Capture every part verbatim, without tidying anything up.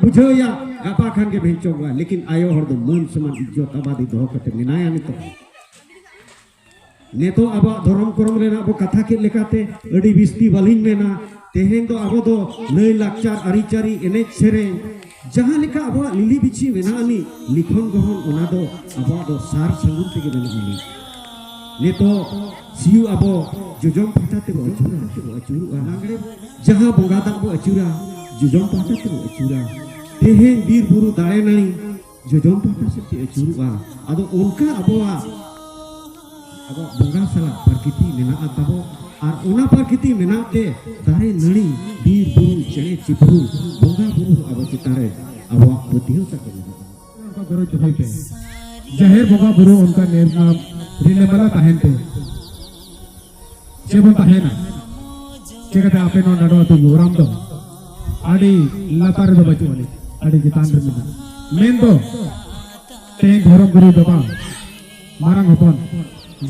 ᱵᱩᱡᱷᱟᱹᱣᱮᱭᱟ, ᱜᱟᱯᱟ ᱠᱷᱟᱱ ᱜᱮ ᱵᱷᱮᱧᱪᱚᱜᱚᱜᱼᱟ, ᱞᱮᱠᱤᱱ ᱟᱭᱳ ᱦᱚᱲ ᱫᱚ ᱢᱟᱹᱱ ᱥᱚᱢᱟᱱ ᱤᱡᱽᱡᱚᱛ ᱟᱵᱟᱫᱤ ᱫᱚᱦᱚ ᱠᱟᱛᱮ ᱢᱮᱱᱟᱭᱟ ᱱᱤᱛᱚᱜ᱾ ᱱᱤᱛᱚᱜ ᱟᱵᱚᱣᱟᱜ ᱫᱷᱚᱨᱚᱢ ᱠᱚᱨᱚᱢ ᱨᱮᱱᱟᱜ ᱵᱚ ᱠᱟᱛᱷᱟ ᱠᱮᱫ ᱞᱮᱠᱟᱛᱮ ᱟᱹᱰᱤ ᱵᱤᱥᱛᱤ ᱵᱟᱹᱞᱤᱧ ᱢᱮᱱᱟ᱾ ᱛᱮᱦᱮᱧ ᱫᱚ ᱟᱵᱚ ᱫᱚ ᱞᱟᱹᱭ ᱞᱟᱠᱪᱟᱨ, ᱟᱹᱨᱤᱪᱟᱹᱞᱤ, ᱮᱱᱮᱡ ᱥᱮᱨᱮᱧ, ᱡᱟᱦᱟᱸ ᱞᱮᱠᱟ ᱟᱵᱚᱣᱟᱜ ᱞᱤᱞᱤ ᱵᱤᱪᱷᱤ ᱢᱮᱱᱟᱜ ᱟᱹᱱᱤᱡ, ᱞᱤᱠᱷᱚᱱ ᱜᱚᱲᱦᱚᱱ, ᱚᱱᱟ ᱫᱚ ᱟᱵᱚᱣᱟᱜ ᱫᱚ ᱥᱟᱨ ᱥᱟᱹᱜᱩᱱ ᱛᱮᱜᱮ ᱢᱮᱱᱟᱜ ᱟᱹᱱᱤᱡ᱾ ᱱᱤᱛᱚᱜ ᱥᱤᱭᱩ ᱟᱵᱚ ᱡᱚᱡᱚᱢ ᱯᱟᱦᱴᱟ ᱛᱮᱵᱚ ᱟᱹᱪᱩᱨᱟ, ᱛᱮᱵᱚ ᱟᱹᱪᱩᱨᱚᱜᱼᱟ᱾ ᱡᱟᱦᱟᱸ ᱵᱚᱸᱜᱟ ᱫᱟᱜ ᱵᱚ ᱟᱹᱪᱩᱨᱟ, ᱡᱚᱡᱚᱢ ᱯᱟᱦᱴᱟ ᱛᱮᱵᱚ ᱟᱹᱪᱩᱨᱟ᱾ ᱛᱮᱦᱮᱧ ᱵᱤᱨ ᱵᱩᱨᱩ ᱫᱟᱨᱮ ᱱᱟᱹᱲᱤ ᱡᱚᱡᱚᱢ ᱯᱟᱦᱴᱟ ᱥᱮᱫ ᱛᱮ ᱟᱹᱪᱩᱨᱚᱜᱼᱟ᱾ ᱟᱫᱚ ᱚᱱᱠᱟ ᱟᱵᱚᱣᱟᱜ, ᱟᱵᱚᱣᱟᱜ ᱵᱚᱸᱜᱟ ᱥᱟᱞᱟᱜ ᱯᱨᱟᱠᱨᱤᱛᱤ ᱢᱮᱱᱟᱜᱼᱟ ᱛᱟᱵᱚ, ᱟᱨ ᱚᱱᱟ ᱯᱨᱟᱠᱨᱤᱛᱤ ᱢᱮᱱᱟᱜ ᱛᱮ ᱫᱟᱨᱮ ᱱᱟᱹᱲᱤ, ᱵᱤᱨ ᱵᱩᱨᱩ, ᱪᱮᱬᱮ ᱪᱤᱯᱨᱩ, ᱵᱚᱸᱜᱟ ᱵᱩᱨᱩ ᱟᱵᱚ ᱪᱮᱛᱟᱱ ᱨᱮ ᱟᱵᱚᱣᱟᱜ ᱯᱟᱹᱛᱭᱟᱹᱣ ᱛᱟᱠᱚ ᱢᱮᱱᱟᱜᱼᱟ᱾ ᱚᱱᱠᱟ ᱜᱚᱨᱚᱡᱽ ᱫᱚᱦᱚᱭ ᱯᱮ᱾ ᱡᱟᱦᱮᱨ ᱵᱚᱸᱜᱟ ᱵᱩᱨᱩ ᱚᱱᱠᱟ ᱱᱮᱨᱢᱟᱢ ᱨᱤᱞᱟᱹᱢᱟᱞᱟ ᱛᱟᱦᱮᱱ ᱯᱮ᱾ ᱪᱮᱫ ᱵᱚᱱ ᱛᱟᱦᱮᱱᱟ? ᱪᱮᱠᱟᱛᱮ ᱟᱯᱮ ᱱᱚᱣᱟ ᱰᱟᱸᱰᱚ ᱟᱹᱛᱩ ᱜᱚᱨᱟᱢ ᱫᱚ ᱟᱹᱰᱤ ᱞᱟᱛᱟᱨ ᱨᱮᱫᱚ ᱵᱟᱹᱪᱩᱜ ᱟᱹᱱᱤᱡ, ᱟᱹᱰᱤ ᱪᱮᱛᱟᱱ ᱨᱮ ᱢᱮᱱᱟᱜᱼᱟ᱾ ᱢᱮᱱᱫᱚ ᱛᱮᱦᱮᱧ ᱫᱷᱚᱨᱚᱢ ᱜᱩᱨᱩ ᱵᱟᱵᱟ ᱢᱟᱨᱟᱝ ᱦᱚᱯᱚᱱ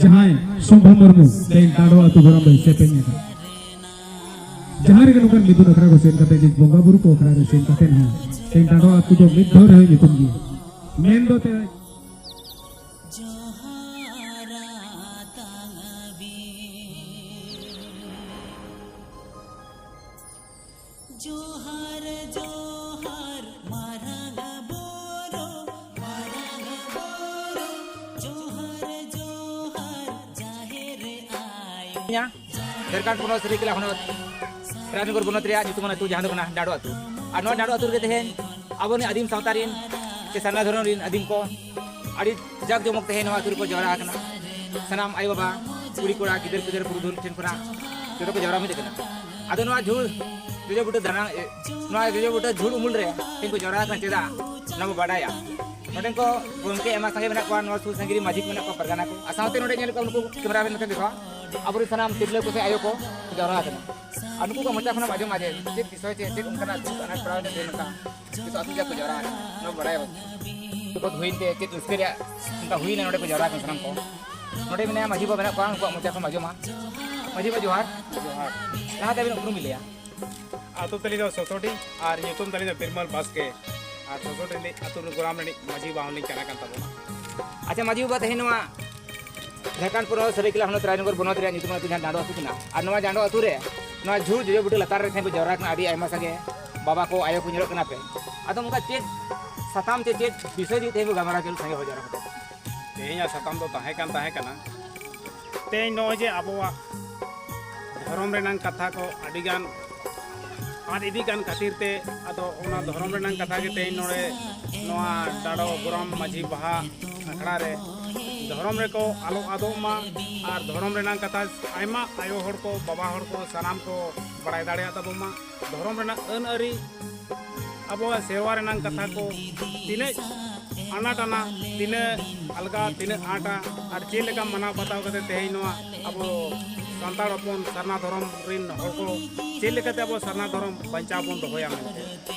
ᱡᱟᱦᱟᱸᱭ ᱥᱚᱢᱵᱷᱩ ᱢᱩᱨᱢᱩ ᱛᱮᱦᱮᱧ ᱰᱟᱸᱰᱚ ᱟᱹᱛᱩ ᱜᱚᱨᱟᱢ ᱫᱚᱭ ᱥᱮᱯᱮᱧ ᱟᱠᱟᱫ, ᱡᱟᱦᱟᱸ ᱨᱮᱜᱮ ᱱᱚᱝᱠᱟᱱ ᱢᱤᱫᱩᱱ ᱟᱠᱷᱲᱟ ᱠᱚ ᱥᱮᱱ ᱠᱟᱛᱮ, ᱡᱮ ᱵᱚᱸᱜᱟ ᱵᱩᱨᱩ ᱠᱚ ᱟᱠᱷᱲᱟ ᱨᱮ ᱥᱮᱱ ᱠᱟᱛᱮ ᱦᱚᱸ ᱛᱮᱦᱮᱧ ᱰᱟᱸᱰᱚ ᱟᱹᱛᱩ ᱫᱚ ᱢᱤᱫ ᱫᱷᱟᱣ ᱨᱮᱦᱚᱸ ᱧᱩᱛᱩᱢ ᱜᱮᱭᱟ᱾ ᱢᱮᱱᱫᱚ ᱛᱮ ᱡᱚᱦᱟᱨ ᱟᱛᱟᱝ ᱟᱹᱵᱤᱱ᱾ ᱡᱚᱦᱟᱨ, ᱡᱚᱦᱟᱨ, ᱢᱟᱨᱟᱝ ᱵᱩᱨᱩ, ᱢᱟᱨᱟᱝ ᱵᱩᱨᱩ, ᱡᱚᱦᱟᱨ, ᱡᱚᱦᱟᱨ, ᱡᱟᱦᱮᱨ ᱟᱭᱳ᱾ ᱡᱷᱟᱲᱠᱷᱚᱸᱰ ᱯᱚᱱᱚᱛ ᱥᱟᱹᱨᱟᱹᱭᱠᱮᱞᱟ ᱦᱚᱱᱚᱛ ᱨᱟᱡᱽᱱᱚᱜᱚᱨ ᱵᱚᱱᱚᱛ ᱨᱮᱭᱟᱜ ᱧᱩᱛᱩᱢᱟᱱ ᱟᱹᱛᱩ, ᱡᱟᱦᱟᱸ ᱫᱚ ᱠᱟᱱᱟ ᱰᱟᱸᱰᱚ ᱟᱹᱛᱩ᱾ ᱟᱨ ᱱᱚᱣᱟ ᱰᱟᱸᱰᱚ ᱟᱹᱛᱩ ᱨᱮᱜᱮ ᱛᱮᱦᱮᱧ ᱟᱵᱚ ᱱᱤᱭᱟᱹ ᱟᱹᱫᱤᱢ ᱥᱟᱶᱛᱟ ᱨᱤᱱ ᱥᱮ ᱥᱟᱨᱱᱟ ᱫᱷᱚᱨᱚᱢ ᱨᱤᱱ ᱟᱹᱫᱤᱢ ᱠᱚ ᱟᱹᱰᱤ ᱡᱟᱠ ᱡᱚᱢᱚᱠ ᱛᱮᱦᱮᱧ ᱱᱚᱣᱟ ᱟᱹᱛᱩ ᱨᱮᱠᱚ ᱡᱟᱣᱨᱟ ᱟᱠᱟᱱᱟ᱾ ᱥᱟᱱᱟᱢ ᱟᱭᱳ ᱵᱟᱵᱟ, ᱠᱩᱲᱤ ᱠᱚᱲᱟ, ᱜᱤᱫᱟᱹᱨ ᱯᱤᱫᱟᱹᱨ, ᱯᱩᱨᱩᱫᱷᱩᱞ ᱴᱷᱮᱱ ᱠᱷᱚᱱᱟᱜ ᱡᱚᱛᱚ ᱠᱚ ᱡᱟᱣᱨᱟ ᱢᱤᱫ ᱟᱠᱟᱱᱟ᱾ ᱟᱫᱚ ᱱᱚᱣᱟ ᱡᱷᱩᱲ ᱡᱚᱡᱚ ᱵᱩᱴᱟᱹ ᱫᱟᱱᱟ, ᱮ, ᱱᱚᱣᱟ ᱡᱚᱡᱚ ᱵᱩᱴᱟᱹ ᱡᱷᱩᱲ ᱩᱢᱩᱞ ᱨᱮ ᱛᱮᱦᱮᱧ ᱠᱚ ᱡᱟᱣᱨᱟ ᱟᱠᱟᱱᱟ ᱪᱮᱫᱟᱜ? ᱚᱱᱟ ᱵᱚ ᱵᱟᱰᱟᱭᱟ᱾ ᱱᱚᱰᱮᱱ ᱠᱚ ᱜᱚᱢᱠᱮ ᱟᱭᱢᱟ ᱥᱟᱸᱜᱮ ᱢᱮᱱᱟᱜ ᱠᱚᱣᱟ, ᱱᱚᱣᱟ ᱥᱩᱨ ᱥᱟᱺᱜᱤᱧ ᱨᱮ ᱢᱟᱹᱡᱷᱤ ᱠᱚ ᱢᱮᱱᱟᱜ ᱠᱚᱣᱟ, ᱯᱟᱨᱜᱟᱱᱟ ᱠᱚ, ᱟᱨ ᱥᱟᱶᱛᱮ ᱱᱚᱰᱮ ᱧᱮᱞ ᱠᱚᱣᱟ ᱱᱩᱠᱩ ᱠᱮᱢᱮᱨᱟ ᱢᱮᱱ ᱠᱟᱛᱮ ᱫᱮᱠᱷᱟᱣᱟ, ᱟᱵᱚᱨᱮᱱ ᱥᱟᱱᱟᱢ ᱛᱤᱨᱞᱟᱹ ᱠᱚ ᱥᱮ ᱟᱭᱳ ᱠᱚ ᱡᱟᱣᱨᱟ ᱟᱠᱟᱱᱟ᱾ ᱟᱨ ᱱᱩᱠᱩ ᱠᱚ ᱢᱚᱪᱟ ᱠᱷᱚᱱᱟᱜ ᱟᱸᱡᱚᱢᱟ ᱡᱮ ᱪᱮᱫ ᱵᱤᱥᱚᱭ ᱛᱮ, ᱪᱮᱫ ᱚᱱᱠᱟᱱᱟᱜ ᱫᱩᱠ ᱟᱱᱟᱴ ᱯᱟᱲᱟᱣ ᱮᱱᱟ ᱡᱮ ᱱᱚᱝᱠᱟ ᱡᱚᱛᱚ ᱟᱹᱛᱩ ᱡᱟᱠ ᱠᱚ ᱡᱟᱣᱨᱟ ᱟᱠᱟᱱᱟ, ᱱᱚᱣᱟ ᱵᱟᱲᱟᱭ ᱵᱟᱹᱱᱩᱜ᱾ ᱦᱩᱭᱮᱱ ᱛᱮ ᱪᱮᱫ ᱨᱟᱹᱥᱠᱟᱹ ᱨᱮᱭᱟᱜ ᱚᱱᱠᱟ ᱦᱩᱭᱱᱟ, ᱱᱚᱰᱮ ᱠᱚ ᱡᱟᱣᱨᱟ ᱟᱠᱟᱱ ᱥᱟᱱᱟᱢ ᱠᱚ᱾ ᱱᱚᱰᱮ ᱢᱮᱱᱟᱭᱟ ᱢᱟᱹᱡᱷᱤ ᱵᱟᱵᱟ ᱢᱮᱱᱟᱜ ᱠᱚᱣᱟ, ᱩᱱᱠᱩᱣᱟᱜ ᱢᱚᱪᱟ ᱠᱷᱚᱱ ᱟᱸᱡᱚᱢᱟ᱾ ᱢᱟᱹᱡᱷᱤ ᱵᱟᱵᱟ ᱡᱚᱦᱟᱨ᱾ ᱡᱚᱦᱟᱨ᱾ ᱞᱟᱦᱟᱛᱮ ᱟᱹᱵᱤᱱ ᱩᱯᱨᱩᱢ ᱵᱤᱱ ᱞᱟᱹᱭᱟ᱾ ᱟᱹᱛᱩ ᱛᱟᱹᱞᱤᱧ ᱫᱚ ᱥᱚᱥᱚᱰᱤ ᱟᱨ ᱧᱩᱛᱩᱢ ᱛᱟᱹᱞᱤᱧ ᱫᱚ ᱵᱤᱨᱢᱟᱞ ᱵᱟᱥᱠᱮ᱾ ᱟᱨ ᱥᱚᱥᱚᱰᱤ ᱨᱤᱱᱤᱡ ᱟᱹᱛᱩ ᱨᱤᱱ ᱜᱚᱨᱟᱢ ᱨᱤᱱᱤᱡ ᱢᱟᱹᱡᱷᱤ ᱵᱟᱵᱟ ᱦᱚᱸᱞᱤᱧ ᱠᱟᱱᱟ ᱠᱟᱱ ᱛᱟᱵᱚᱱᱟ᱾ ᱟᱪᱪᱷᱟ ᱢᱟᱹᱡᱷᱤ ᱵᱟᱵᱟ, ᱛᱮᱦᱮᱧ ᱱᱚᱣᱟ ᱡᱷᱟᱲᱠᱷᱚᱸᱰ ᱯᱚᱱᱚᱛ ᱥᱟᱹᱨᱟᱹᱭᱠᱮᱞᱟ ᱦᱚᱱᱚᱛ ᱨᱟᱡᱽᱱᱚᱜᱚᱨ ᱵᱚᱱᱚᱛ ᱨᱮᱭᱟᱜ ᱧᱩᱛᱩᱢ ᱟᱹᱛᱩ ᱡᱟᱦᱟᱸ ᱰᱟᱸᱰᱚ ᱟᱹᱛᱩ ᱠᱟᱱᱟ, ᱟᱨ ᱱᱚᱣᱟ ᱰᱟᱸᱰᱚ ᱟᱹᱛᱩ ᱨᱮ ᱱᱚᱣᱟ ᱡᱷᱩᱲ ᱡᱚᱡᱚ ᱵᱩᱴᱟᱹ ᱞᱟᱛᱟᱨ ᱨᱮ ᱛᱮᱦᱮᱧ ᱵᱚ ᱡᱟᱣᱨᱟ ᱠᱟᱱᱟ, ᱟᱹᱰᱤ ᱟᱭᱢᱟ ᱥᱟᱸᱜᱮ ᱵᱟᱵᱟ ᱠᱚ ᱟᱭᱳ ᱠᱚ ᱧᱮᱞᱚᱜ ᱠᱟᱱᱟ ᱯᱮ᱾ ᱟᱫᱚ ᱚᱱᱠᱟ ᱪᱮᱫ ᱥᱟᱛᱟᱢ ᱪᱮ ᱪᱮᱫ ᱵᱤᱥᱚᱭ ᱤᱫᱤ ᱛᱮᱦᱮᱧ ᱵᱚ ᱜᱟᱞᱢᱟᱨᱟᱣ ᱠᱮᱫ ᱥᱟᱸᱜᱮ ᱦᱚᱲ ᱡᱟᱣᱨᱟ ᱠᱟᱛᱮ? ᱛᱮᱦᱮᱧᱟᱜ ᱥᱟᱛᱟᱢ ᱫᱚ ᱛᱟᱦᱮᱸ ᱠᱟᱱ ᱛᱟᱦᱮᱸ ᱠᱟᱱᱟ ᱛᱮᱦᱮᱧ ᱱᱚᱜᱼᱚᱭ ᱡᱮ ᱟᱵᱚᱣᱟᱜ ᱫᱷᱚᱨᱚᱢ ᱨᱮᱱᱟᱝ ᱠᱟᱛᱷᱟ ᱠᱚ ᱟᱹᱰᱤᱜᱟᱱ ᱟᱫ ᱤᱫᱤᱜ ᱠᱟᱱ ᱠᱷᱟᱹᱛᱤᱨ ᱛᱮ, ᱟᱫᱚ ᱚᱱᱟ ᱫᱷᱚᱨᱚᱢ ᱨᱮᱱᱟᱝ ᱠᱟᱛᱷᱟ ᱜᱮ ᱛᱮᱦᱮᱧ ᱱᱚᱰᱮ ᱱᱚᱣᱟ ᱰᱟᱸᱰᱚ ᱜᱚᱨᱟᱢ ᱢᱟᱹᱡᱷᱤ ᱵᱟᱦᱟ ᱟᱠᱷᱲᱟ ᱨᱮ ᱫᱷᱚᱨᱚᱢ ᱨᱮᱠᱚ ᱟᱞᱚ ᱟᱫᱚᱜ ᱢᱟ ᱟᱨ ᱫᱷᱚᱨᱚᱢ ᱨᱮᱱᱟᱝ ᱠᱟᱛᱷᱟ ᱟᱭᱢᱟ ᱟᱭᱳ ᱦᱚᱲ ᱠᱚ, ᱵᱟᱵᱟ ᱦᱚᱲ ᱠᱚ, ᱥᱟᱱᱟᱢ ᱠᱚ ᱵᱟᱲᱟᱭ ᱫᱟᱲᱮᱭᱟᱜ ᱛᱟᱵᱚᱱ ᱢᱟ᱾ ᱫᱷᱚᱨᱚᱢ ᱨᱮᱱᱟᱜ ᱟᱹᱱ ᱟᱹᱨᱤ, ᱟᱵᱚᱣᱟᱜ ᱥᱮᱨᱣᱟ ᱨᱮᱱᱟᱝ ᱠᱟᱛᱷᱟ ᱠᱚ ᱛᱤᱱᱟᱹᱜ ᱟᱱᱟᱴ ᱟᱱᱟ, ᱛᱤᱱᱟᱹᱜ ᱟᱞᱜᱟ, ᱛᱤᱱᱟᱹᱜ ᱟᱸᱴᱟ, ᱟᱨ ᱪᱮᱫ ᱞᱮᱠᱟ ᱢᱟᱱᱟᱣ ᱵᱟᱛᱟᱣ ᱠᱟᱛᱮ ᱛᱮᱦᱮᱧ ᱱᱚᱣᱟ ᱟᱵᱚ ᱥᱟᱱᱛᱟᱲ ᱦᱚᱯᱚᱱ ᱥᱟᱨᱱᱟ ᱫᱷᱚᱨᱚᱢ ᱨᱮᱱ ᱦᱚᱲ ᱠᱚ ᱪᱮᱫ ᱞᱮᱠᱟᱛᱮ ᱟᱵᱚ ᱥᱟᱨᱱᱟ ᱫᱷᱚᱨᱚᱢ ᱵᱟᱧᱪᱟᱣ ᱵᱚᱱ ᱫᱚᱦᱚᱭᱟ ᱢᱮᱱᱛᱮ᱾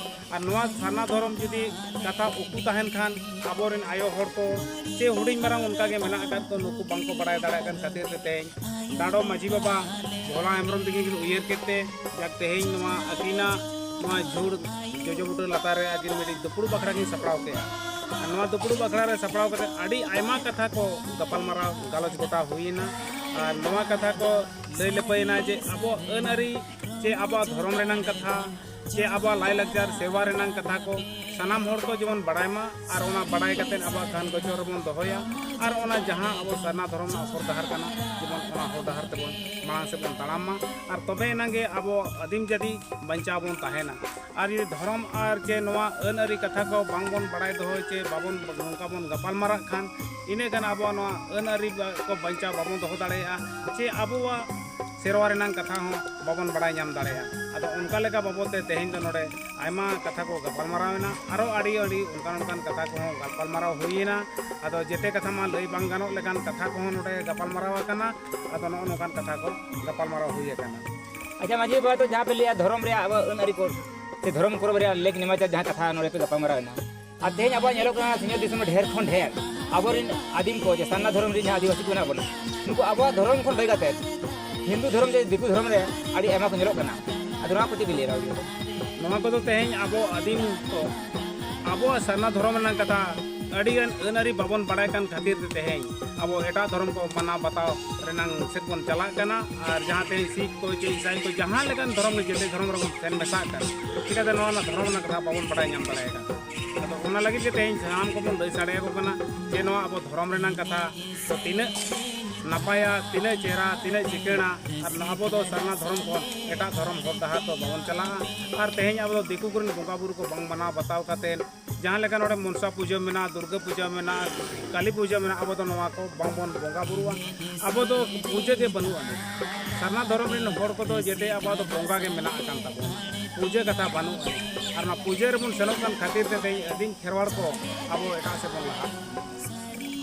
ᱟᱨ ᱱᱚᱣᱟ ᱥᱟᱨᱱᱟ ᱫᱷᱚᱨᱚᱢ ᱡᱩᱫᱤ ᱠᱟᱛᱷᱟ ᱩᱠᱩ ᱛᱟᱦᱮᱱ ᱠᱷᱟᱱ, ᱟᱵᱚᱨᱮᱱ ᱟᱭᱳ ᱦᱚᱲ ᱠᱚ ᱪᱮ ᱦᱩᱰᱤᱧ ᱢᱟᱨᱟᱝ ᱚᱱᱠᱟ ᱜᱮ ᱢᱮᱱᱟᱜ ᱟᱠᱟᱫ ᱠᱚ, ᱱᱩᱠᱩ ᱵᱟᱝᱠᱚ ᱵᱟᱲᱟᱭ ᱫᱟᱲᱮᱭᱟᱜ ᱠᱟᱱ ᱠᱷᱟᱹᱛᱤᱨ ᱛᱮ ᱛᱮᱦᱮᱧ ᱰᱟᱸᱰᱚ ᱢᱟᱹᱡᱷᱤ ᱵᱟᱵᱟ ᱵᱷᱳᱞᱟ ᱦᱮᱢᱵᱨᱚᱢ ᱛᱟᱹᱠᱤᱱ ᱠᱤᱱ ᱩᱭᱦᱟᱹᱨ ᱠᱮᱫ ᱛᱮ, ᱡᱟᱠ ᱛᱮᱦᱮᱧ ᱱᱚᱣᱟ ᱟᱹᱠᱤᱱᱟᱜ ᱱᱚᱣᱟ ᱡᱷᱩᱲ ᱡᱚᱡᱚ ᱵᱩᱴᱟᱹ ᱞᱟᱛᱟᱨ ᱨᱮ ᱟᱹᱠᱤᱱ ᱢᱤᱫᱴᱤᱡ ᱫᱩᱯᱲᱩᱵ ᱟᱠᱷᱲᱟ ᱠᱤᱱ ᱥᱟᱯᱲᱟᱣ ᱠᱮᱫᱼᱟ᱾ ᱟᱨ ᱱᱚᱣᱟ ᱫᱩᱯᱲᱩᱵ ᱟᱠᱷᱲᱟ ᱨᱮ ᱥᱟᱯᱲᱟᱣ ᱠᱟᱛᱮ ᱟᱹᱰᱤ ᱟᱭᱢᱟ ᱠᱟᱛᱷᱟ ᱠᱚ ᱜᱟᱯᱟᱞᱢᱟᱨᱟᱣ ᱜᱟᱞᱚᱪ ᱜᱚᱴᱟ ᱦᱩᱭᱮᱱᱟ᱾ ᱟᱨ ᱱᱚᱣᱟ ᱠᱟᱛᱷᱟ ᱠᱚ ᱞᱟᱹᱭ ᱞᱟᱹᱯᱟᱹᱭᱮᱱᱟ ᱡᱮ ᱟᱵᱚ ᱟᱹᱱ ᱟᱹᱨᱤ ᱪᱮ ᱟᱵᱚᱣᱟᱜ ᱫᱷᱚᱨᱚᱢ ᱨᱮᱱᱟᱝ ᱠᱟᱛᱷᱟ ᱪᱮ ᱟᱵᱚᱣᱟᱜ ᱞᱟᱭᱼᱞᱟᱠᱪᱟᱨ ᱥᱮᱨᱣᱟ ᱨᱮᱱᱟᱝ ᱠᱟᱛᱷᱟ ᱠᱚ ᱥᱟᱱᱟᱢ ᱦᱚᱲ ᱠᱚ ᱡᱮᱢᱚᱱ ᱵᱟᱲᱟᱭ ᱢᱟ, ᱟᱨ ᱚᱱᱟ ᱵᱟᱲᱟᱭ ᱠᱟᱛᱮ ᱟᱵᱚᱣᱟᱜ ᱠᱟᱱ ᱜᱚᱪᱚᱨ ᱨᱮᱵᱚᱱ ᱫᱚᱦᱚᱭᱟ, ᱟᱨ ᱚᱱᱟ ᱡᱟᱦᱟᱸ ᱟᱵᱚ ᱥᱟᱨᱱᱟ ᱫᱷᱚᱨᱚᱢ ᱨᱮᱱᱟᱜ ᱦᱚᱨ ᱰᱟᱦᱟᱨ ᱠᱟᱱᱟ, ᱡᱮᱢᱚᱱ ᱚᱱᱟ ᱦᱚᱨ ᱰᱟᱦᱟᱨ ᱛᱮᱵᱚᱱ ᱢᱟᱲᱟᱝ ᱥᱮᱫ ᱵᱚᱱ ᱛᱟᱲᱟᱢ ᱢᱟ, ᱟᱨ ᱛᱚᱵᱮ ᱮᱱᱟᱝ ᱜᱮ ᱟᱵᱚ ᱟᱹᱫᱤᱢ ᱡᱟᱹᱛᱤ ᱵᱟᱧᱪᱟᱣ ᱵᱚᱱ ᱛᱟᱦᱮᱱᱟ᱾ ᱟᱨ ᱡᱩᱫᱤ ᱫᱷᱚᱨᱚᱢ ᱟᱨ ᱪᱮ ᱱᱚᱣᱟ ᱟᱹᱱ ᱟᱹᱨᱤ ᱠᱟᱛᱷᱟ ᱠᱚ ᱵᱟᱝ ᱵᱚᱱ ᱵᱟᱲᱟᱭ ᱫᱚᱦᱚᱭ ᱪᱮ ᱵᱟᱵᱚᱱ ᱱᱚᱝᱠᱟ ᱵᱚᱱ ᱜᱟᱯᱟᱞ ᱢᱟᱨᱟᱜ ᱠᱷᱟᱱ, ᱤᱱᱟᱹ ᱠᱷᱟᱱ ᱟᱵᱚᱣᱟᱜ ᱱᱚᱣᱟ ᱟᱹᱱ ᱟᱹᱨᱤ ᱠᱚ ᱵᱟᱧᱪᱟᱣ ᱵᱟᱵᱚᱱ ᱫᱚᱦᱚ ᱫᱟᱲᱮᱭᱟᱜᱼᱟ, ᱪᱮ ᱟᱵᱚᱣᱟᱜ ᱥᱮᱨᱣᱟ ᱨᱮᱱᱟᱝ ᱠᱟᱛᱷᱟ ᱦᱚᱸ ᱵᱟᱵᱚᱱ ᱵᱟᱲᱟᱭ ᱧᱟᱢ ᱫᱟᱲᱮᱭᱟᱜᱼᱟ᱾ ᱟᱫᱚ ᱚᱱᱠᱟ ᱞᱮᱠᱟ ᱵᱟᱵᱚᱫ ᱛᱮ ᱛᱮᱦᱮᱧ ᱫᱚ ᱱᱚᱰᱮ ᱟᱭᱢᱟ ᱠᱟᱛᱷᱟ ᱠᱚ ᱜᱟᱯᱟᱞᱢᱟᱨᱟᱣ ᱮᱱᱟ, ᱟᱨᱚ ᱟᱹᱰᱤ ᱟᱹᱰᱤ ᱚᱱᱠᱟᱱ ᱚᱱᱠᱟᱱ ᱠᱟᱛᱷᱟ ᱠᱚᱦᱚᱸ ᱜᱟᱯᱟᱞᱢᱟᱨᱟᱣ ᱦᱩᱭᱮᱱᱟ᱾ ᱟᱫᱚ ᱡᱮᱛᱮ ᱠᱟᱛᱷᱟ ᱢᱟ ᱞᱟᱹᱭ ᱵᱟᱝ ᱜᱟᱱᱚᱜ ᱞᱮᱠᱟᱱ ᱠᱟᱛᱷᱟ ᱠᱚᱦᱚᱸ ᱱᱚᱰᱮ ᱜᱟᱯᱟᱞᱢᱟᱨᱟᱣ ᱟᱠᱟᱱᱟ᱾ ᱟᱫᱚ ᱱᱚᱜᱼᱚ ᱱᱚᱝᱠᱟᱱ ᱠᱟᱛᱷᱟ ᱠᱚ ᱜᱟᱯᱟᱞᱢᱟᱨᱟᱣ ᱦᱩᱭ ᱟᱠᱟᱱᱟ᱾ ᱟᱪᱪᱷᱟ ᱢᱟᱹᱡᱷᱤ ᱵᱟᱵᱟ, ᱛᱚ ᱡᱟᱦᱟᱸ ᱯᱮ ᱞᱟᱹᱭᱟ ᱫᱷᱚᱨᱚᱢ ᱨᱮᱭᱟᱜ ᱟᱵᱚ ᱟᱹᱱ ᱟᱹᱨᱤ ᱠᱚ ᱥᱮ ᱫᱷᱚᱨᱚᱢ ᱠᱚᱨᱚᱢ ᱨᱮᱭᱟᱜ ᱞᱮᱠ ᱱᱮᱢᱟᱪᱟᱨ ᱡᱟᱦᱟᱸ ᱠᱟᱛᱷᱟ ᱱᱚᱰᱮ ᱯᱮ ᱜᱟᱯᱟᱞᱢᱟᱨᱟᱣ ᱮᱱᱟ, ᱟᱨ ᱛᱮᱦᱮᱧ ᱟᱵᱚᱣᱟᱜ ᱧᱮᱞᱚᱜ ᱠᱟᱱᱟ ᱥᱤᱧᱚᱛ ᱫᱤᱥᱚᱢ ᱨᱮ ᱰᱷᱮᱨ ᱠᱷᱚᱱ ᱰᱷᱮᱨ ᱟᱵᱚᱨᱮᱱ ᱟᱹᱫᱤᱢ ᱠᱚ ᱡᱮ ᱥᱟᱨᱱᱟ ᱫᱷᱚᱨᱚᱢ ᱨᱮᱱ ᱡᱟᱦᱟᱸ ᱟᱹᱫᱤᱵᱟᱹᱥᱤ ᱠᱚ ᱢᱮᱱᱟᱜ ᱵᱚᱱᱟ, ᱱᱩᱠᱩ ᱟᱵᱚᱣᱟᱜ ᱫᱷᱚᱨᱚᱢ ᱠᱷᱚᱱ ᱵᱟᱹᱜᱤ ᱠᱟᱛᱮ ᱦᱤᱱᱫᱩ ᱫᱷᱚᱨᱚᱢ ᱡᱮ ᱫᱤᱠᱩ ᱫᱷᱚᱨᱚᱢ ᱨᱮ ᱟᱹᱰᱤ ᱟᱭᱢᱟ ᱠᱚ ᱧᱮᱞᱚᱜ ᱠᱟᱱᱟ᱾ ᱟᱫᱚ ᱱᱚᱣᱟ ᱠᱚ ᱪᱮᱫ ᱵᱤᱱ ᱞᱟᱹᱭᱟ? ᱱᱚᱣᱟ ᱠᱚᱫᱚ ᱛᱮᱦᱮᱧ ᱟᱵᱚ ᱟᱹᱫᱤᱢ ᱠᱚ ᱟᱵᱚᱣᱟᱜ ᱥᱟᱨᱱᱟ ᱫᱷᱚᱨᱚᱢ ᱨᱮᱱᱟᱜ ᱠᱟᱛᱷᱟ ᱟᱹᱰᱤᱜᱟᱱ ᱟᱹᱱ ᱟᱹᱨᱤ ᱵᱟᱵᱚᱱ ᱵᱟᱲᱟᱭ ᱠᱟᱱ ᱠᱷᱟᱹᱛᱤᱨ ᱛᱮ ᱛᱮᱦᱮᱧ ᱟᱵᱚ ᱮᱴᱟᱜ ᱫᱷᱚᱨᱚᱢ ᱠᱚ ᱢᱟᱱᱟᱣ ᱵᱟᱛᱟᱣ ᱨᱮᱱᱟᱝ ᱥᱮᱫ ᱵᱚᱱ ᱪᱟᱞᱟᱜ ᱠᱟᱱᱟ᱾ ᱟᱨ ᱡᱟᱦᱟᱸ ᱛᱮᱦᱮᱧ ᱥᱤᱠᱷ ᱠᱚ ᱪᱮ ᱤᱥᱟᱭ ᱠᱚ ᱡᱟᱦᱟᱸ ᱞᱮᱠᱟᱱ ᱫᱷᱚᱨᱚᱢ ᱨᱮ ᱡᱮᱛᱮ ᱫᱷᱚᱨᱚᱢ ᱨᱮᱵᱚᱱ ᱥᱮᱱ ᱢᱮᱥᱟᱜ ᱠᱟᱱᱟ, ᱪᱤᱠᱟᱹᱛᱮ ᱱᱚᱣᱟ ᱨᱮᱱᱟᱜ ᱫᱷᱚᱨᱚᱢ ᱨᱮᱱᱟᱜ ᱠᱟᱛᱷᱟ ᱵᱟᱵᱚᱱ ᱵᱟᱲᱟᱭ ᱧᱟᱢ ᱫᱟᱲᱮᱭᱟᱜ ᱠᱟᱱᱟ? ᱟᱫᱚ ᱚᱱᱟ ᱞᱟᱹᱜᱤᱫ ᱜᱮ ᱛᱮᱦᱮᱧ ᱥᱟᱱᱟᱢ ᱠᱚᱵᱚᱱ ᱞᱟᱹᱭ ᱥᱟᱰᱮ ᱟᱠᱚ ᱠᱟᱱᱟ ᱡᱮ ᱱᱚᱣᱟ ᱟᱵᱚ ᱫᱷᱚᱨᱚᱢ ᱨᱮᱱᱟᱜ ᱠᱟᱛᱷᱟ ᱫᱚ ᱛᱤᱱᱟᱹᱜ ᱱᱟᱯᱟᱭᱟ, ᱛᱤᱱᱟᱹᱜ ᱪᱮᱦᱨᱟ, ᱛᱤᱱᱟᱹᱜ ᱪᱤᱠᱟᱹᱲᱟ, ᱟᱨ ᱟᱵᱚ ᱫᱚ ᱥᱟᱨᱱᱟ ᱫᱷᱚᱨᱚᱢ ᱠᱷᱚᱱ ᱮᱴᱟᱜ ᱫᱷᱚᱨᱚᱢ ᱦᱚᱨ ᱰᱟᱦᱟᱨ ᱫᱚ ᱵᱟᱵᱚᱱ ᱪᱟᱞᱟᱜᱼᱟ᱾ ᱟᱨ ᱛᱮᱦᱮᱧ ᱟᱵᱚ ᱫᱚ ᱫᱤᱠᱩ ᱠᱚᱨᱮᱱ ᱵᱚᱸᱜᱟ ᱵᱩᱨᱩ ᱠᱚ ᱵᱟᱝ ᱢᱟᱱᱟᱣ ᱵᱟᱛᱟᱣ ᱠᱟᱛᱮᱫ, ᱡᱟᱦᱟᱸ ᱞᱮᱠᱟ ᱱᱚᱰᱮ ᱢᱚᱱᱥᱟ ᱯᱩᱡᱟᱹ ᱢᱮᱱᱟᱜᱼᱟ, ᱫᱩᱨᱜᱟᱹ ᱯᱩᱡᱟᱹ ᱢᱮᱱᱟᱜᱼᱟ, ᱠᱟᱹᱞᱤ ᱯᱩᱡᱟᱹ ᱢᱮᱱᱟᱜᱼᱟ, ᱟᱵᱚ ᱫᱚ ᱱᱚᱣᱟ ᱠᱚ ᱵᱟᱝᱵᱚᱱ ᱵᱚᱸᱜᱟ ᱵᱩᱨᱩᱜᱼᱟ᱾ ᱟᱵᱚ ᱫᱚ ᱯᱩᱡᱟᱹ ᱜᱮ ᱵᱟᱹᱱᱩᱜ ᱟᱹᱱᱤᱡ᱾ ᱥᱟᱨᱱᱟ ᱫᱷᱚᱨᱚᱢ ᱨᱮᱱ ᱦᱚᱲ ᱠᱚᱫᱚ ᱡᱮᱛᱮ ᱟᱵᱚᱣᱟᱜ ᱫᱚ ᱵᱚᱸᱜᱟ ᱜᱮ ᱢᱮᱱᱟᱜ ᱟᱠᱟᱱ ᱛᱟᱵᱚᱱᱟ, ᱯᱩᱡᱟᱹ ᱠᱟᱛᱷᱟ ᱵᱟᱹᱱᱩᱜ ᱟᱹᱱᱤᱡ᱾ ᱟᱨ ᱚᱱᱟ ᱯᱩᱡᱟᱹ ᱨᱮᱵᱚᱱ ᱥᱮᱱᱚᱜ ᱠᱟᱱ ᱠᱷᱟᱹᱛᱤᱨ ᱛᱮ ᱛᱮᱦᱮᱧ ᱟᱹᱫᱤᱢ ᱠᱷᱮᱨᱣᱟᱲ ᱠᱚ ᱟᱵᱚ ᱮᱴᱟᱜ ᱥᱮᱫ ᱵᱚᱱ ᱞᱟᱦᱟᱜ ᱠᱟᱱᱟ᱾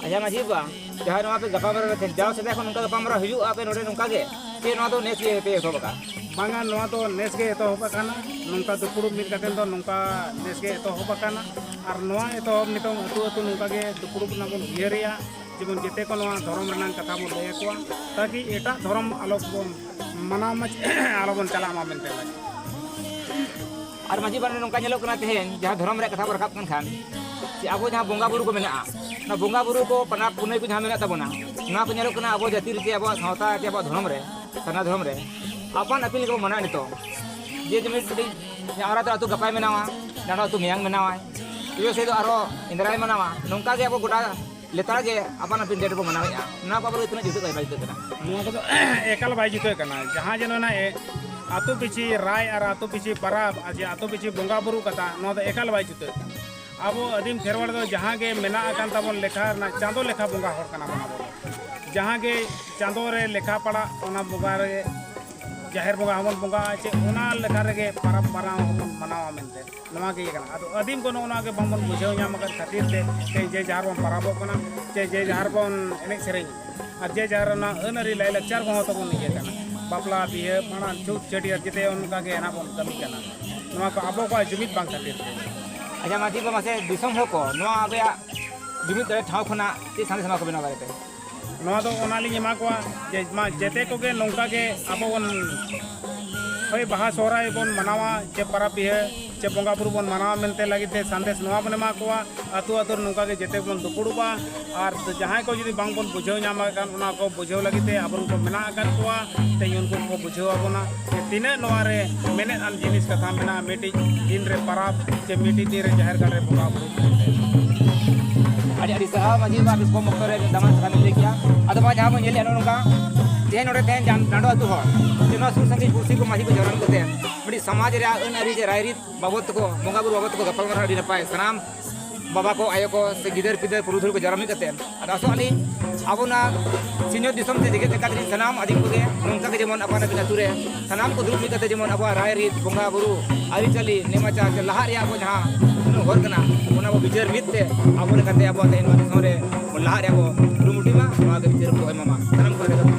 ᱟᱪᱪᱷᱟ ᱢᱟᱹᱡᱷᱤ ᱵᱟᱵᱟ, ᱡᱟᱦᱟᱸ ᱱᱚᱣᱟ ᱯᱮ ᱜᱟᱯᱟᱞᱢᱟᱨᱟᱣ ᱮᱫᱟ, ᱡᱟᱣ ᱥᱮᱫᱟᱭ ᱠᱷᱚᱱ ᱱᱚᱝᱠᱟ ᱜᱟᱯᱟᱞᱢᱟᱨᱟᱣ ᱦᱩᱭᱩᱜᱼᱟ ᱟᱯᱮ ᱱᱚᱰᱮ ᱱᱚᱝᱠᱟ ᱜᱮ, ᱥᱮ ᱱᱚᱣᱟ ᱫᱚ ᱱᱮᱥ ᱜᱮ ᱯᱮ ᱮᱛᱚᱦᱚᱵ ᱟᱠᱟᱫᱼᱟ? ᱵᱟᱝᱟ, ᱱᱚᱣᱟ ᱫᱚ ᱱᱮᱥ ᱜᱮ ᱮᱛᱚᱦᱚᱵ ᱟᱠᱟᱱᱟ᱾ ᱱᱚᱝᱠᱟ ᱫᱩᱯᱲᱩᱵ ᱢᱤᱫ ᱠᱟᱛᱮ ᱫᱚ ᱱᱚᱝᱠᱟ ᱱᱮᱥ ᱜᱮ ᱮᱛᱚᱦᱚᱵ ᱟᱠᱟᱱᱟ᱾ ᱟᱨ ᱱᱚᱣᱟ ᱮᱛᱚᱦᱚᱵ ᱱᱤᱛᱚᱝ ᱟᱹᱛᱩ ᱟᱹᱛᱩ ᱱᱚᱝᱠᱟ ᱜᱮ ᱫᱩᱯᱲᱩᱵ ᱨᱮᱱᱟᱜ ᱵᱚᱱ ᱩᱭᱦᱟᱹᱨᱮᱜᱼᱟ, ᱡᱮᱢᱚᱱ ᱡᱮᱛᱮ ᱠᱚ ᱱᱚᱣᱟ ᱫᱷᱚᱨᱚᱢ ᱨᱮᱱᱟᱜ ᱠᱟᱛᱷᱟ ᱵᱚᱱ ᱞᱟᱹᱭ ᱟᱠᱚᱣᱟ, ᱛᱟᱠᱤ ᱮᱴᱟᱜ ᱫᱷᱚᱨᱚᱢ ᱟᱞᱚ ᱵᱚᱱ ᱢᱟᱱᱟᱣ ᱢᱟ, ᱟᱞᱚ ᱵᱚᱱ ᱪᱟᱞᱟᱜ ᱢᱟ ᱢᱮᱱᱛᱮ᱾ ᱟᱨ ᱢᱟᱹᱡᱷᱤ ᱵᱟᱵᱟ, ᱱᱚᱝᱠᱟ ᱧᱮᱞᱚᱜ ᱠᱟᱱᱟ ᱛᱮᱦᱮᱧ ᱡᱟᱦᱟᱸ ᱫᱷᱚᱨᱚᱢ ᱨᱮᱭᱟᱜ ᱠᱟᱛᱷᱟ ᱵᱚᱱ ᱨᱟᱠᱟᱵ ᱠᱟᱱ ᱠᱷᱟᱱ, ᱡᱮ ᱟᱵᱚ ᱡᱟᱦᱟᱸ ᱵᱚᱸᱜᱟ ᱵᱩᱨᱩ ᱠᱚ ᱢᱮᱱᱟᱜᱼᱟ, ᱚᱱᱟ ᱵᱚᱸᱜᱟ ᱵᱩᱨᱩ ᱠᱚ, ᱯᱟᱨᱟᱵᱽ ᱯᱩᱱᱟᱹᱭ ᱠᱚ ᱡᱟᱦᱟᱸ ᱢᱮᱱᱟᱜ ᱛᱟᱵᱚᱱᱟ, ᱱᱚᱣᱟ ᱠᱚ ᱧᱮᱞᱚᱜ ᱠᱟᱱᱟ ᱟᱵᱚ ᱡᱟᱹᱛᱤ ᱨᱮ ᱪᱮ ᱟᱵᱚᱣᱟᱜ ᱥᱟᱶᱛᱟ ᱪᱮ ᱟᱵᱚᱣᱟᱜ ᱫᱷᱚᱨᱚᱢ ᱨᱮ, ᱥᱟᱨᱱᱟ ᱫᱷᱚᱨᱚᱢ ᱨᱮ ᱟᱯᱟᱱ ᱟᱹᱯᱤᱱ ᱞᱮᱠᱟ ᱵᱚᱱ ᱢᱟᱱᱟᱣ ᱱᱤᱛᱚᱜ᱾ ᱡᱮ ᱡᱩᱢᱤᱫ ᱠᱟᱹᱴᱤᱡ ᱟᱨᱟᱜ ᱟᱹᱛᱩ ᱜᱟᱯᱟᱭ ᱢᱮᱱᱟᱣᱟ, ᱰᱟᱸᱰᱟ ᱟᱹᱛᱩ ᱢᱮᱭᱟᱝ ᱢᱮᱱᱟᱣᱟᱭ, ᱛᱩᱭᱩ ᱥᱮᱫ ᱫᱚ ᱟᱨᱦᱚᱸ ᱮᱸᱫᱽᱨᱟᱭ ᱢᱟᱱᱟᱣᱟ᱾ ᱱᱚᱝᱠᱟ ᱜᱮ ᱟᱵᱚ ᱜᱚᱴᱟ ᱞᱮᱛᱟᱲ ᱜᱮ ᱟᱯᱟᱱ ᱟᱹᱯᱤᱱ date ᱵᱚᱱ ᱢᱟᱱᱟᱣᱮᱫᱼᱟ᱾ ᱱᱚᱣᱟ ᱠᱚ ᱟᱵᱚ ᱫᱚ ᱛᱤᱱᱟᱹᱜ ᱡᱩᱛᱩᱜ ᱠᱟᱱᱟ, ᱵᱟᱭ ᱡᱩᱛᱩᱜ ᱠᱟᱱᱟ? ᱱᱚᱣᱟ ᱠᱚᱫᱚ ᱮᱠᱟᱞ ᱵᱟᱭ ᱡᱩᱛᱟᱹᱜ ᱠᱟᱱᱟ᱾ ᱡᱟᱦᱟᱸ ᱡᱮ ᱱᱚᱣᱟ ᱮ-, ᱟᱹᱛᱩ ᱯᱤᱪᱷᱤ ᱨᱟᱭ ᱟᱨ ᱟᱹᱛᱩ ᱯᱤᱪᱷᱤ ᱯᱟᱨᱟᱵᱽ ᱟᱨ ᱡᱮ ᱟᱹᱛᱩ ᱯᱤᱪᱷᱤ ᱵᱚᱸᱜᱟ ᱵᱩᱨᱩ ᱠᱟᱛᱷᱟ, ᱱᱚᱣᱟ ᱫᱚ ᱮᱠᱟᱞ ᱵᱟᱭ ᱡᱩᱛᱟᱹᱜ ᱠᱟᱱᱟ᱾ ᱟᱵᱚ ᱟᱹᱫᱤᱢ ᱠᱷᱮᱨᱣᱟᱲ ᱫᱚ ᱡᱟᱦᱟᱸ ᱜᱮ ᱢᱮᱱᱟᱜ ᱟᱠᱟᱱ ᱛᱟᱵᱚᱱ ᱞᱮᱠᱷᱟ ᱨᱮᱱᱟᱜ ᱪᱟᱸᱫᱚ ᱞᱮᱠᱷᱟ ᱵᱚᱸᱜᱟ ᱦᱚᱲ ᱠᱟᱱᱟ ᱵᱚᱱ ᱟᱵᱚ ᱫᱚ᱾ ᱡᱟᱦᱟᱸ ᱜᱮ ᱪᱟᱸᱫᱚ ᱨᱮ ᱞᱮᱠᱷᱟ ᱯᱟᱲᱟᱜ, ᱚᱱᱟ ᱵᱚᱸᱜᱟ ᱨᱮ ᱡᱟᱦᱮᱨ ᱵᱚᱸᱜᱟ ᱦᱚᱸᱵᱚᱱ ᱵᱚᱸᱜᱟᱜᱼᱟ, ᱪᱮ ᱚᱱᱟ ᱞᱮᱠᱟ ᱨᱮᱜᱮ ᱯᱟᱨᱟᱵᱽ ᱯᱟᱨᱟᱣ ᱦᱚᱸᱵᱚᱱ ᱢᱟᱱᱟᱣᱟ ᱢᱮᱱᱛᱮ᱾ ᱱᱚᱣᱟ ᱜᱮ ᱤᱭᱟᱹ ᱠᱟᱱᱟ᱾ ᱟᱫᱚ ᱟᱹᱫᱤᱢ ᱠᱚ ᱱᱚᱜᱼᱚ ᱱᱚᱣᱟ ᱜᱮ ᱵᱟᱝᱵᱚᱱ ᱵᱩᱡᱷᱟᱹᱣ ᱧᱟᱢ ᱟᱠᱟᱫ ᱠᱷᱟᱹᱛᱤᱨ ᱛᱮ ᱛᱮᱦᱮᱧ ᱡᱮ ᱡᱟᱦᱟᱨ ᱵᱚᱱ ᱯᱟᱨᱟᱵᱚᱜ ᱠᱟᱱᱟ, ᱪᱮ ᱡᱮ ᱡᱟᱦᱟᱨ ᱵᱚᱱ ᱮᱱᱮᱡ ᱥᱮᱨᱮᱧ, ᱟᱨ ᱡᱮ ᱡᱟᱦᱟᱨ ᱚᱱᱟ ᱟᱹᱱ ᱟᱹᱨᱤ ᱞᱟᱭᱼᱞᱟᱠᱪᱟᱨ ᱠᱚᱦᱚᱸ ᱛᱟᱵᱚᱱ ᱤᱭᱟᱹ ᱠᱟᱱᱟ, ᱵᱟᱯᱞᱟ, ᱵᱤᱦᱟᱹ, ᱵᱷᱟᱸᱰᱟᱱ, ᱪᱷᱩᱛ, ᱪᱷᱟᱹᱴᱭᱟᱹᱨ, ᱡᱮᱛᱮ ᱚᱱᱠᱟ ᱜᱮ ᱱᱟᱜ ᱵᱚᱱ ᱠᱟᱹᱢᱤ ᱠᱟᱱᱟ᱾ ᱱᱚᱣᱟ ᱠᱚ ᱟᱵᱚ ᱠᱚᱣᱟᱜ ᱡᱩᱢᱤᱫ ᱵᱟᱝ ᱠᱷᱟᱹᱛᱤᱨ ᱛᱮ᱾ ᱟᱪᱪᱷᱟ ᱢᱟᱹᱡᱷᱤ ᱵᱟᱵᱟ, ᱢᱟᱥᱮ ᱫᱤᱥᱚᱢ ᱦᱚᱲ ᱠᱚ ᱱᱚᱣᱟ ᱟᱯᱮᱭᱟᱜ ᱡᱩᱢᱤᱫ ᱫᱟᱲᱮ ᱴᱷᱟᱶ ᱠᱷᱚᱱᱟᱜ ᱪᱮᱫ ᱥᱟᱸᱫᱮᱥ ᱮᱢᱟ ᱠᱚ ᱵᱮᱱᱟ ᱵᱟᱨᱮᱛᱮ? ᱱᱚᱣᱟ ᱫᱚ ᱚᱱᱟᱞᱤᱧ ᱮᱢᱟ ᱠᱚᱣᱟ ᱡᱮ ᱢᱟ ᱡᱮᱛᱮ ᱠᱚᱜᱮ ᱱᱚᱝᱠᱟ ᱜᱮ ᱟᱵᱚ ᱵᱚᱱ ᱦᱳᱭ, ᱵᱟᱦᱟ ᱥᱚᱦᱨᱟᱭ ᱵᱚᱱ ᱢᱟᱱᱟᱣᱟ, ᱪᱮ ᱯᱟᱨᱟᱵᱽ ᱯᱤᱦᱟᱹ ᱪᱮ ᱵᱚᱸᱜᱟ ᱵᱩᱨᱩ ᱵᱚᱱ ᱢᱟᱱᱟᱣᱟ ᱢᱮᱱᱛᱮ ᱞᱟᱹᱜᱤᱫ ᱛᱮ ᱥᱟᱸᱫᱮᱥ ᱱᱚᱣᱟ ᱵᱚᱱ ᱮᱢᱟ ᱠᱚᱣᱟ, ᱟᱹᱛᱩ ᱟᱹᱛᱩ ᱨᱮ ᱱᱚᱝᱠᱟ ᱜᱮ ᱡᱮᱛᱮ ᱵᱚᱱ ᱫᱩᱯᱲᱩᱵᱼᱟ᱾ ᱟᱨ ᱡᱟᱦᱟᱸᱭ ᱠᱚ ᱡᱩᱫᱤ ᱵᱟᱝ ᱵᱚᱱ ᱵᱩᱡᱷᱟᱹᱣ ᱧᱟᱢ ᱟᱠᱟᱱ, ᱚᱱᱟ ᱠᱚ ᱵᱩᱡᱷᱟᱹᱣ ᱞᱟᱹᱜᱤᱫ ᱛᱮ ᱟᱵᱚ ᱨᱮᱱ ᱠᱚ ᱢᱮᱱᱟᱜ ᱟᱠᱟᱫ ᱠᱚᱣᱟ, ᱛᱮᱦᱮᱧ ᱩᱱᱠᱩ ᱠᱚ ᱵᱩᱡᱷᱟᱹᱣ ᱟᱵᱚᱱᱟ ᱡᱮ ᱛᱤᱱᱟᱹᱜ ᱱᱚᱣᱟ ᱨᱮ ᱢᱮᱱᱮᱫ ᱟᱱ ᱡᱤᱱᱤᱥ ᱠᱟᱛᱷᱟ ᱢᱮᱱᱟᱜᱼᱟ, ᱢᱤᱫᱴᱤᱡ ᱫᱤᱱ ᱨᱮ ᱯᱟᱨᱟᱵᱽ ᱪᱮ ᱢᱤᱫᱴᱤᱡ ᱫᱤᱱ ᱨᱮ ᱡᱟᱦᱮᱨ ᱜᱟᱲ ᱨᱮ ᱵᱚᱸᱜᱟ ᱵᱩᱨᱩ ᱢᱮᱱᱛᱮ᱾ ᱟᱹᱰᱤ ᱟᱹᱰᱤ ᱥᱟᱨᱦᱟᱣ ᱢᱟᱹᱡᱷᱤ ᱵᱟᱵᱟ, ᱟᱹᱰᱤ ᱠᱚᱢ ᱚᱠᱛᱚ ᱨᱮ ᱫᱟᱢᱟᱱ ᱠᱟᱛᱷᱟ ᱵᱤᱱ ᱞᱟᱹᱭ ᱠᱮᱜᱼᱟ᱾ ᱟᱫᱚ ᱢᱟ ᱡᱟᱦᱟᱸ ᱵᱚᱱ ᱧᱮᱞᱮᱫᱼᱟ ᱱᱚᱜᱼᱚ ᱱᱚᱝᱠᱟ, ᱛᱮᱦᱮᱧ ᱱᱚᱰᱮ ᱛᱮᱦᱮᱧ ᱡᱟᱱ-, ᱰᱟᱸᱰᱚ ᱟᱹᱛᱩ ᱦᱚᱲ ᱪᱮ ᱱᱚᱣᱟ ᱥᱩᱨ ᱥᱟᱺᱜᱤᱧ ᱯᱩᱲᱥᱤ ᱠᱚ ᱢᱟᱹᱡᱷᱤ ᱠᱚ ᱡᱟᱣᱨᱟ ᱠᱟᱛᱮ ᱢᱤᱫᱴᱤᱡ ᱥᱚᱢᱟᱡᱽ ᱨᱮᱭᱟᱜ ᱟᱹᱱ ᱟᱹᱨᱤ ᱪᱮ ᱨᱟᱭᱨᱤᱛ ᱵᱟᱵᱚᱫ ᱛᱮᱠᱚ, ᱵᱚᱸᱜᱟ ᱵᱩᱨᱩ ᱵᱟᱵᱚᱫ ᱛᱮᱠᱚ ᱜᱟᱯᱟᱞᱢᱟᱨᱟᱣ ᱟᱹᱰᱤ ᱱᱟᱯᱟᱭ᱾ ᱥᱟᱱᱟᱢ ᱵᱟᱵᱟ ᱠᱚ, ᱟᱭᱳ ᱠᱚ ᱥᱮ ᱜᱤᱫᱟᱹᱨ ᱯᱤᱫᱟᱹᱨ ᱯᱩᱨᱩᱫᱷᱩᱞ ᱠᱚ ᱡᱟᱣᱨᱟ ᱢᱤᱫ ᱠᱟᱛᱮ, ᱟᱫᱚ ᱟᱥᱚᱜ ᱟᱹᱞᱤᱧ ᱟᱵᱚ ᱱᱚᱣᱟ ᱥᱤᱧᱚᱛ ᱫᱤᱥᱚᱢ ᱥᱮ ᱡᱮᱜᱮᱛ ᱡᱟᱠᱟᱛ ᱨᱮᱱ ᱥᱟᱱᱟᱢ ᱟᱹᱫᱤᱢ ᱠᱚᱜᱮ ᱱᱚᱝᱠᱟ ᱜᱮ ᱡᱮᱢᱚᱱ ᱟᱯᱟᱱ ᱟᱹᱯᱤᱱ ᱟᱹᱛᱩ ᱨᱮ ᱥᱟᱱᱟᱢ ᱠᱚ ᱫᱩᱲᱩᱵ ᱢᱤᱫ ᱠᱟᱛᱮ ᱡᱮᱢᱚᱱ ᱟᱵᱚᱣᱟᱜ ᱨᱟᱭ ᱨᱤᱛ, ᱵᱚᱸᱜᱟ ᱵᱩᱨᱩ, ᱟᱹᱨᱤᱪᱟᱹᱞᱤ, ᱱᱮᱢᱟᱪᱟᱨ ᱪᱮ ᱞᱟᱦᱟᱜ ᱨᱮᱭᱟᱜ ᱟᱵᱚ ᱡᱟᱦᱟᱸ ᱛᱤᱱᱟᱹᱜ ᱦᱚᱨ ᱠᱟᱱᱟ, ᱚᱱᱟ ᱵᱚ ᱵᱤᱪᱟᱹᱨ ᱢᱤᱫ ᱛᱮ ᱟᱵᱚ ᱞᱮᱠᱟᱛᱮ ᱟᱵᱚᱣᱟᱜ ᱛᱮᱦᱮᱧ ᱱᱚᱣᱟ ᱫᱤᱥᱚᱢ ᱨᱮ ᱵᱚᱱ ᱞᱟᱦᱟᱜ ᱨᱮᱭᱟᱜ ᱵᱚ ᱠᱩᱨᱩᱢᱩᱴᱩᱭ ᱢᱟ, ᱱᱚᱣᱟ ᱜᱮ ᱵᱤᱪᱟᱹᱨ ᱠᱚ ᱮᱢᱟ ᱢᱟ ᱥᱟᱱᱟᱢ ᱠᱚ᱾